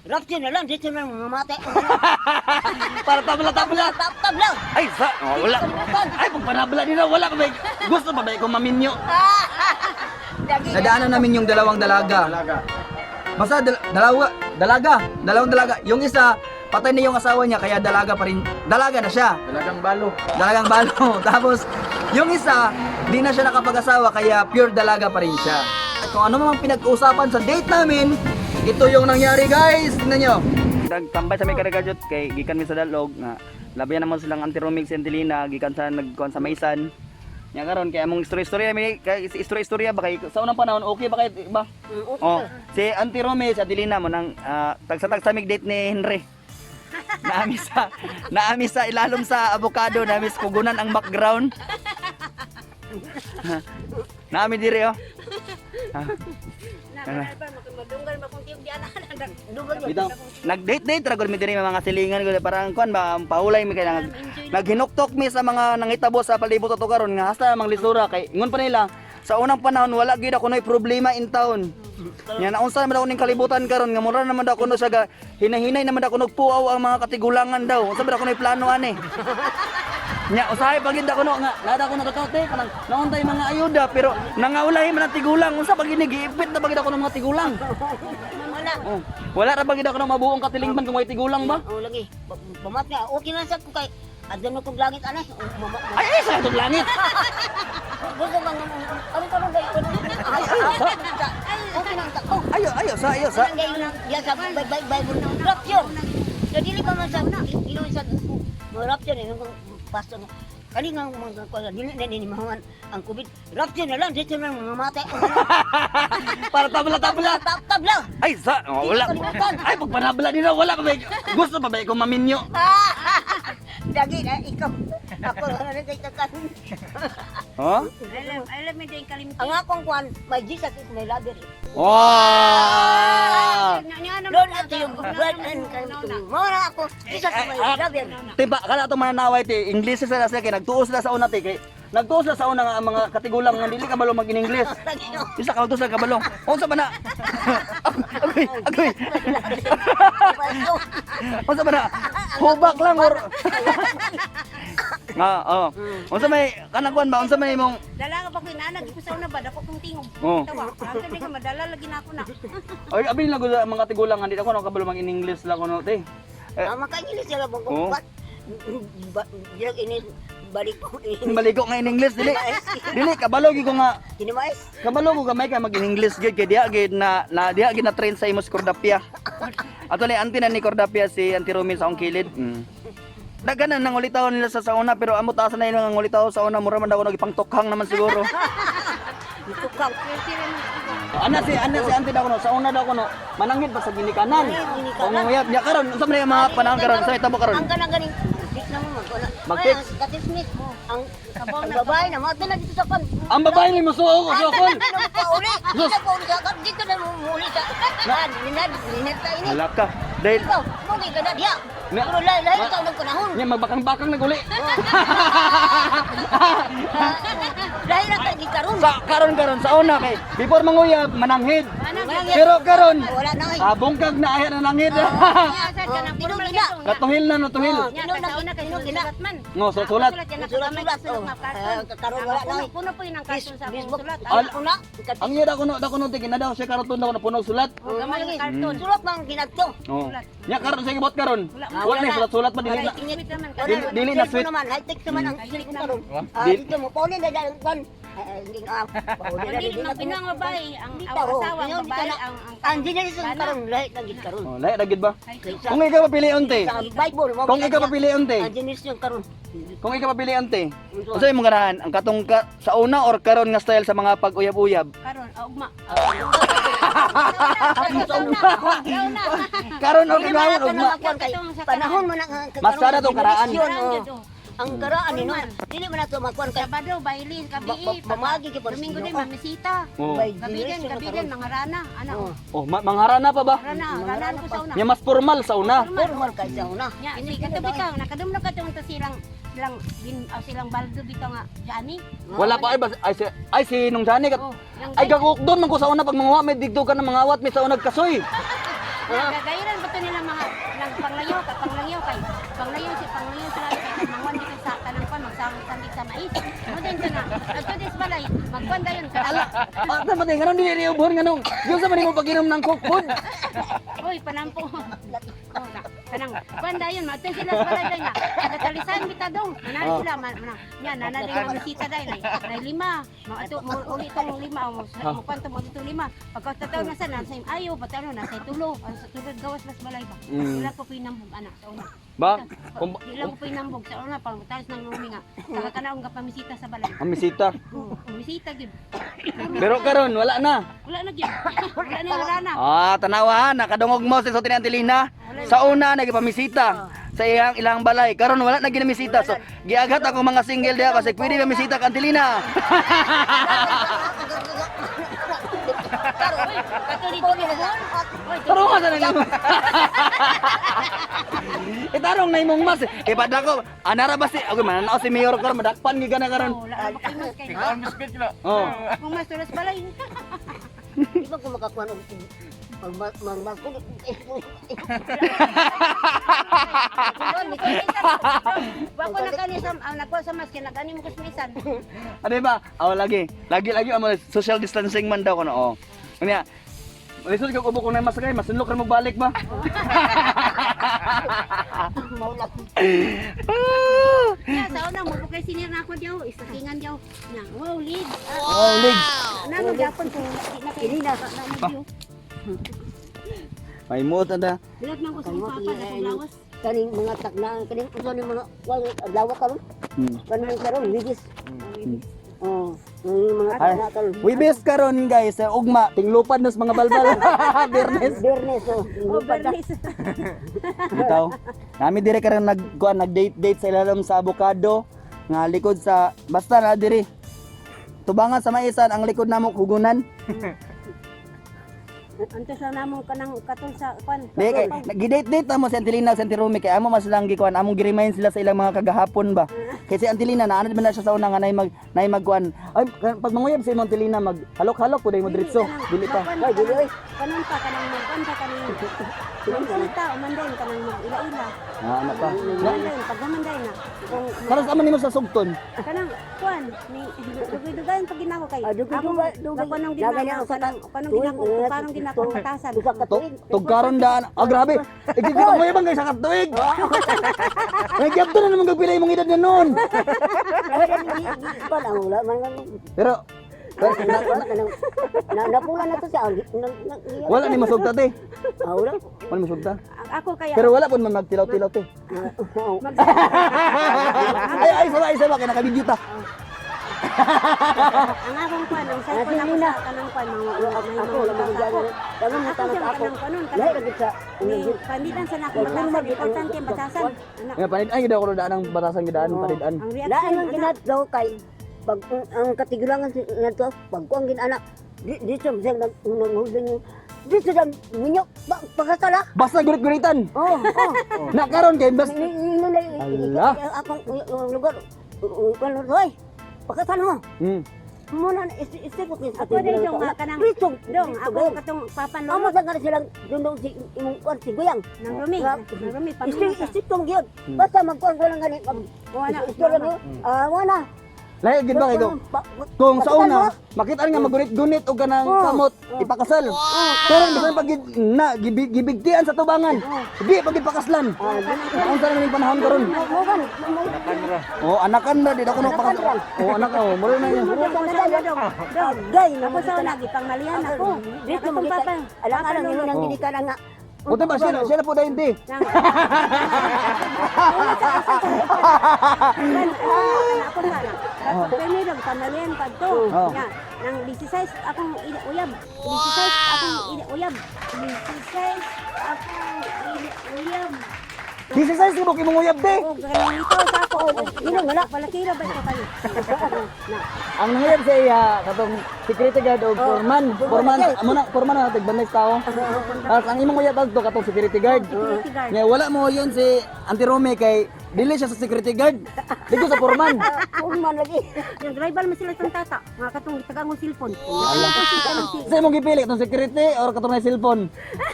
Rapture na lang, dito na lang mamatay. Para tabla-tabla. Tabla. Ay, sa, oh, wala. Ay, pag panabla nila, wala ka ba? Gusto pa ba ikaw maminyo? Nadaanan namin yung dalawang dalaga. Basta dalawa, dalaga, dalawang dalaga. Yung isa, patay na yung asawa niya kaya dalaga pa rin. Dalaga na siya. Dalagang balo. Dalagang balo. Tapos, yung isa, di na siya nakapag-asawa kaya pure dalaga pa rin siya. At kung ano mang pinag-uusapan sa date namin, ito yung nangyari, guys. Tingnan nyo. Nagtambay sa may karagadyot kay gikan mi sa dalog nga labihan naman silang anti-romix and Angelina gikan sa nagkuan sa Maysan. Nya karon kay among istorya-istorya mi kay istorya-istorya ba kay sa unang panahon okay ba kay ba? Oh, si Auntie Romy, si Adelina mo nang tagsa-tagsa mig date ni Henry. Naami sa ilalom sa avocado, naami sa kugunan ang background. Naami diri oh. Bitaw, nag-date-date ra gud mi diri may mga silingan gud parang kuan ba ang pahulay mi kay naghinuktok mi sa mga nangitabo sa palibot ato karon nga hasta mang lisura kay ingon pa nila sa unang panahon wala gyud ako noy problema in town. Nya naunsa naman daw ning kalibutan karon nga mura naman daw kuno siya ga, hinahinay naman daw kuno puaw ang mga katigulangan daw. Unsa ba daw kuno plano ani? Nya usahay pa gid ako no nga nada ko nakakaute kanang naontay mga ayuda pero nangaulahi man ang tigulang unsa pa gid ni giipit na ba gid ako ng mga tigulang. Wala. Oh, wala ra ba gid ako ng mabuong katilingban kung may tigulang ba? Oh, lagi. Pamat nga, okay lang sa ko kay adto kog langit anay. Ay, ay, sa itong langit. Gusto bang ano karon gay ay okay lang ta. Oh, Ayo, ayo, sa, ayo, sa. ang gayon na ya sa Bible rapture. Sa dili pa man sa Ginoo sa mo rapture eh kung pastor nga. Kani nga mga ko dili na ni mahuman ang COVID. Rapture na lang dito na lang mamatay. Para tabla-tabla. Tabla. Ay, sa, oh, wala. Ay, pag panabla nila, wala pa ba? Gusto pa ba ikaw maminyo? Dagi na ikaw. Ako na kay takan. Huh? Alam mo din kalimti. Ang akong kuan may Jesus is my lover. Wow! Lord ato yung bread and mo na ako Jesus is my lover. Tiba, kala itong mananaway, ti. English sila sila, kay nagtuo sila sa una, ti. Kay, nagtuo sila sa una nga ang mga katigulang nga dili kabalo mag-English. Isa ka sila kabalo. Unsa ba na? Agoy, agoy. Unsa ba na? Hubak lang or nga, oh. Unsa may kanang kuan ba? Unsa may imong Dala ka pa ko inana, di ko sa una ba dako kong tingog. Oh. Tawa. Ang di ka madala lagi na ako na. Ay, abi lang gud ang mga tigulang hindi ako kabalo mag-English lang kuno te. Eh, Ah, makaingilis sila bang Oo. bat bilang ini balik ko ini Baligo nga in English dili. Dili kabalo gyud ko nga kinimais. kabalo ko gamay ka mag-English gyud kay diha gyud na na diha gyud na train sa imos Cordapia. Ato ni anti na ni Cordapia si Auntie Romy sa akong kilid. Daghan na nangulitaw nila sa sauna pero amo taas na yun ang ngulitaw sa una mura man daw nagipangtokhang naman siguro. Itukang. Ana si auntie daw kuno sa una daw kuno mananghid pa sa ginikanan. Ginikanan. Kung uyab niya karon unsa man yung mga panahon karon sa itabo karon. Ang kanang ganing tik na mo magkona. Mag-text. Katismit ang ang babae na mo na dito sa pan. Ang babae ni musuo ko sokol. Pauli. Dito pauli sa dito na muli sa. Nan ninad ninad ta ini. Hala ka. Dahil Ikaw, mo kay kana diya. Na- Pero lahi lahi ka ng panahon. niya magbakang-bakang naguli. Lahi ra ka gikaron. Sa karon karon sa una kay before manguyab mananghid. Pero karon Wala na ay. ah, bungkag na aya na nanghid. Tinog gina. Katuhil na no tuhil. Oh. Nya ka sa una kay sulat man. Ngo so sulat. Sulat yan Sulat-sulat, sulat oh. nga karton. Ah, karon wala na, eh. Puno po yun ang karton sa akong Facebook. sulat. Al- Ako na. Ang iya ko no dako no tigin na daw siya karon daw na puno sulat. Gamay nga karton. Sulat man ginagto. Oh. Nya karon sa gibot karon. Wala na sulat-sulat pa dili na. Dili na sweet. Naman, high-tech naman ang cellphone karon. Ah, dito mo pauli na dahil kan. Hindi nga. Pauli na Dili dili na. man pinang babae ang Dito, ang asawa ang oh, babae dito na. ang ang Ang generation karon lahi na gid karon. Oh, lahi ra gid ba? Kaysa Kung ikaw papilion te. sa Bible mo. Kung ikaw papilion te. Ang generation karon. Kung ikaw papilion te. Unsa imong ganahan? Ang katong ka, sa una or karon nga style sa mga pag-uyab-uyab? karon ah, ugma. Karon or Dili man karon ato ugma. na makuan kay panahon man ang Mas sana tong karaan. generasyon, oh. Ang karaan ni no. Dili man ato makuan kay Sabado, bailin, gabi, Pamagi kay Domingo din, mamisita. Oh. By Gabi din, generation na gabi karon. din, mga rana. Ano? Oh. Oh, mangarana pa ba? Rana, rana ko sa una. Nya mas formal sa una. Formal kay sa una. Nya, si kato bitaw, nakadumlog ka tong silang silang bin ah, silang baldo bitaw nga Johnny. Wala pa ay, ay si ay si nung Johnny kat Oh, lang ay gaguk doon man ko sa una pag manguha may digdo ka ng mga awat may sa unag kasoy. Nagagayran ba to nila mga nang panglayo ka, panglayo kay panglayo si panglayo sila kay mangon dito sa tanang pan magsama sa mais. Mo din na. Adto dis balay, magkuan dayon sa Ala, ah, tama din nganong dili riubhon nganong yung sa man nimo pag-inom ng Coke pod. Oy, panampo. Oh, na. Kanang kuan dayon, madto sila sa balay dayon na. Tagatalisan bita dong. Manali sila man man. Nya nana din ang bisita dayon ay. Nay lima. Mo ato mo uli tong lima mo mo kuan to mo tong lima. Pagka tataw na sa nasa ayo patano na sa tulo. Ang sa tulod gawas mas balay ba. Wala ko pinambog anak sa una. Ba? Kung Di lang ko pinambog sa una pang talos nang rumi nga. Saka kanaong gapamisita sa balay. ang misita. Oo, misita gyud. Pero karon wala na. Wala na gyud. Wala na rana. Ah, tanawa ha, nakadungog mo sa sulti ni Antelina. Sa una nagipamisita sa iyang ilang balay. Karon wala na ginamisita. So giaghat ako mga single diha kasi pwede mamisita ka Antelina. Uy, kato dito ni. Uy, Tarong ka sa nang Itarong na imong mas. Eh padako, anara ba si okay mananaw si mayor karon madakpan gyud ka na karon. wala na makimas kay. Oh. Kung mas tulas balay. Di ba kung makakuha ng magmasko? Wako na kani sa ang nagkuha sa mask nagani mo kusmisan. Ano ba? Aw lagi. Lagi lagi amo social distancing man daw kuno. Oh. Unya. Lisod ka kubo kung na masakay, masunlok ra mo balik ba? Maulak. Ah! Ya sa una mo kay senior na ako diyaw, istakingan diyaw. Na, wow lead. Oh, lig. Na mo gyapon kung di na kay Kini na. na mo diyaw. May muot na da. Bilat man ko sa papa sa akong lawas. Kaning mga taknaan, kaning uso ni mga wag lawak karon. Kaning karon wigis. Oh, yung mga Ay, takna karon. we best karon guys, sa ugma tinglupad nos mga balbal. Biyernes. Biyernes oh. Oh, Bernice. Bitaw. Nami dire karon nag kuan nag date date sa ilalim sa avocado nga likod sa basta na dire. Tubangan sa maisan ang likod namo hugunan. Anto sa namong kanang katol sa kwan. Di kay nag-date date na mo si Antelina si Antirumi kay amo mas lang gikuan among gi-remind sila sa ilang mga kagahapon ba. Kay si Antelina naanad man na siya sa una nga nay magkuan. Ay pag manguyab si imong Antelina mag halok-halok pud mo diretso. Dili pa. Ay, dili oy. Kanon pa kanang magkuan pa kanang Magsita o mandayon kanang mag-ila-ila. Ah, ana pa. Mandayon pag mandayon na. Kung Karon sa man nimo sa sugton. kanang kuan ni dugay-dugayan pag ginako kay. Ah, dugay-dugay, dugay. Kanang Lagay ginako niya ang kanang kanang ginako kanang ginako batasan. Usa ka tuig. Tugkaron daan. Ah, grabe. Ikikita mo ibang guys sa katuig. Nagyabto na naman gagpila imong edad na noon. Wala wala man lang. Pero pero Na napula na to siya. wala ni masugta te. Ah, wala. Wala masugta. Ako kaya Pero wala pud man magtilaw-tilaw te. Ay ay sama ay sama kay naka-video ta. Ang akong kuan ang cellphone ako sa kanang kuan mga Ako wala man ako. Dami mo Ako tanong siya ako. kanang kanon Lahi ra gid sa ni panditan sa nako batasan importante ang batasan. Anak Nga panid ay gid ako daan ang batasan gidaan panid-an. ang reaction Laan ang anak. ginadto kay pag ang katigulangan ngadto pag kuang ginanak di dito siya nag naghuling dito sa minyo pagkasala. Basta gurit-guritan. Oh. Na karon kay bas Ni ni Ala. akong lugar kuan hoy. Pagkasala mo. Muna isip ko sa Ako din dong nga kanang Dito dong ako katong papa Amo lolo sa nga silang dundong si imong kuan si Guyang. nang rumi nang rumi Isip pamilya sa isip kong gyud. Basta magkuan ko lang gani. Wala. Istorya mo. Ah, wala. Lahi gid ba kay kung sa una makita nga magunit-gunit og kanang kamot ipakasal. Pero bisan pag na gibigtian sa tubangan. Di pag ipakaslan. Ang sa naman panahon karon. Mo gani. Oh, anakan na di ako no pakasal. Oh, anak oh, mura na yun. Ako sa una dong dong Gay ako sa una gipangmalian ako Dito Akong makita. papa Alang-alang imo nang ginikan nga. Buti ba siya, siya na po dahil di. Nang Una sa isa ko. Ako na. Pero dong pamalian pag to. Oh. Na nang 16 akong uyab. 16 akong uyab. 16 akong uyab. 16 libok imong uyab di. Oh, ganito sa ako. Ino wala palaki ra ba ito kayo? Na. Ang nangyayap sa iya katong security guard o foreman, foreman amo na foreman na tigbantay sa tao. Tapos ang imong uyab adto katong security guard. Security guard. Nga wala mo yun si Auntie Romy kay Dili siya sa security guard. Dito sa foreman. Foreman lagi. Nag-rival man sila itong tata. Mga katong tagang cellphone. Sa imong gipili itong security or katong na cellphone?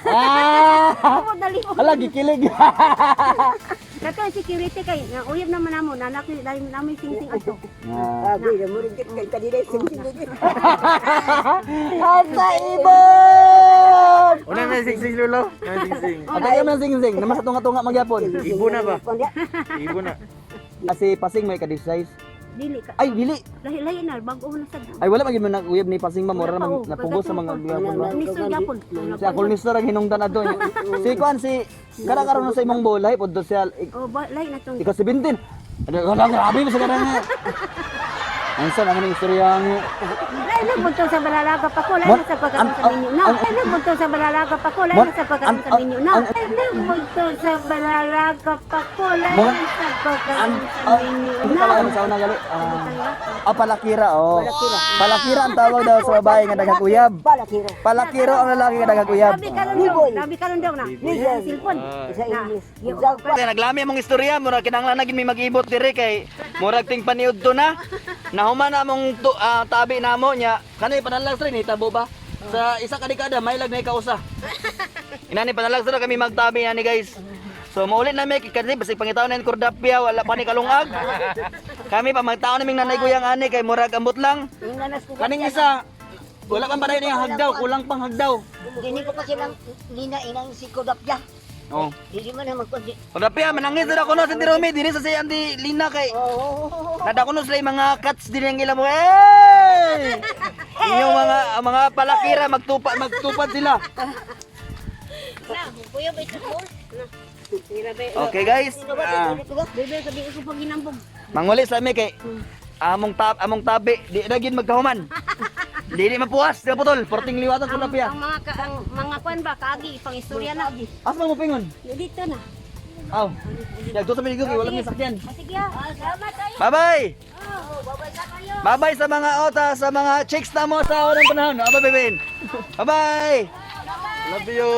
Ah! Ako dali ko. Hala, gikilig. Katong security kay nga uyab naman namo nanak ni dahil namin sing-sing ato. Ah. Agoy, na mo rin kay kanina sing-sing lagi. Asa ibon! Una na sing-sing lolo. Na sing-sing. At ayaw man sing-sing, naman sa tunga-tunga magyapon. Ibo na ba? Ibo na. Kasi pasing may ka-size. Dili ka. Ay, dili. Lahi-lahi na bag-o na sad. Ay, wala man gyud mo nag-uyab ni pasing ba, mura Wala pa, naman oh. napugos sa mga gyapon ba. Nistor gyapon. Si akol ni Sir ang hinungdan adto. Si kuan si kada karon sa imong bolay podto siya Oh, ba, lahi na tong. ika 17. Ano wala grabe mo sa kada nga. Ang sa naman ang istorya nga. Lahi na bunto sa balalaga pa ko, lahi na sa pagkaon sa minyo na. Lahi na bunto sa balalaga pa ko, lahi na sa pagkaon sa minyo na. Lahi na bunto sa balalaga pa ko, lahi na sa pagkaon sa minyo Ano na. tawag sa una gali? Palakira oh. Palakira ang tawag daw sa babae nga daghang uyab. Balakiro. Palakiro ang lalaki nga daghang uyab. Labi karon dong, labi karon dong na. Cellphone. Sa English. Kaya naglami among istorya, murag kinahanglan na gid may mag-ibot diri kay murag ting paniud to na. Nahuman na among tabi namo nya. Kani panalag sa nitabo ba? Sa isa ka dekada may lag na kausa. Inani panalag sa kami magtabi ani guys. So maulit na mi kasi basig pangitaon na kordapia wala pa ni kalungag. Kami pa magtaon naming nanay guyang ani kay murag ambot lang. Nanas ko. Kaning isa wala pang padayon yang hagdaw, kulang pang hagdaw. Dini ko pa silang lina inang si Kodapya. Oh. Dili man na magkundi. Kordapia manangis ra kuno sa Tiromi dinhi sa si Andy Lina kay Oh. Nada kuno sila yung mga cats din ang ila mo. Hey! Inyong mga ang mga palakira magtupa magtupad sila. Na, kuya ba ito mo? Okay guys. Bebe, sabi ko pag ginambog. Manguli sa mi kay among tabi di na gid magkahuman. Dili mapuas, di maputol. Porting liwatan ko na piya. Ang mga kwan ba kaagi pang istorya na. Asa man mo pingon? Dito na. Aw. Yagto sa piligo kay wala may sakyan. Ah, sige ah. Salamat kayo. Bye-bye. Oh, babay sa kayo. Bye-bye sa mga ota, sa mga chicks na mo sa unang panahon. Aba, bebe. Bye-bye. Love you.